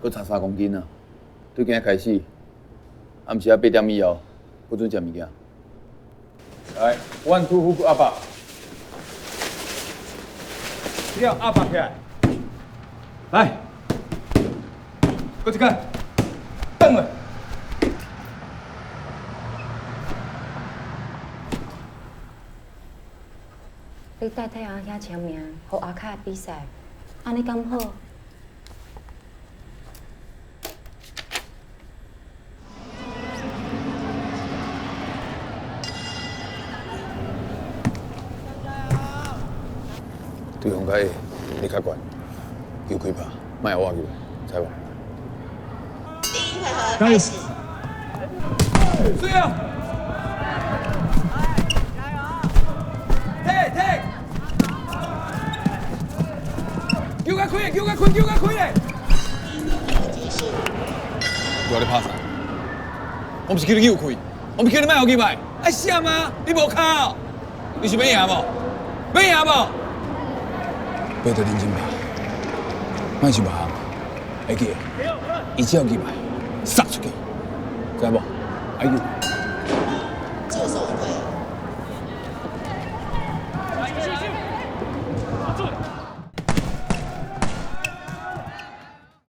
閣差3公斤啊！對今日開始，暗時仔8點以後，不准食物件。來，one two hook up，了 up 起來，來，閣一擺，轉來。你代替阿兄簽名，予阿凱比賽，按呢敢好？對方較矮，你較懸，球開拍，莫予我入來，知無？第一回合開始。水啊！加油！踢踢！球較開，球較開，球較開咧！結束。我咧拍啥？我毋是叫你救開，我毋是叫你莫予入來，愛閃啊！你無跤，你是欲贏無？欲贏無？爬得認真拍，莫想別項，會記得，伊只要入來，殺出去，知無？愛救。